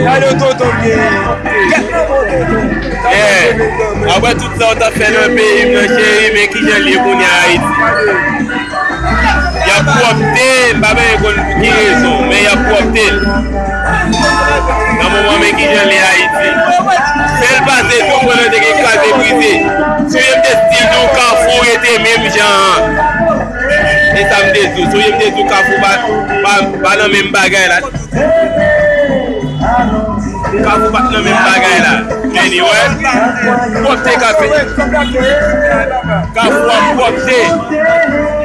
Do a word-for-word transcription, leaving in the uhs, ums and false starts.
Gade tonton byen. Gade tonton. Eh, apre tout sa w t ap fè nan peyi m nan, cheri, men kijan l ye kounye a Ayiti. Y ap kòpte l, m pa menm konn pou ki rezon, men y ap kòpte l. Nan moman, men kijan l ye Ayiti. Fè l pase tou, konnen te gen kraze brize. Sonje m te di w Kafou rete menm jan an. E sa m te di w, sonje m te di w Kafou pa, pa, pa nan menm bagay la. Kafou pa t nan menm bagay la. Anyway, kòpte k ap fèt. Kafou ap kòpte.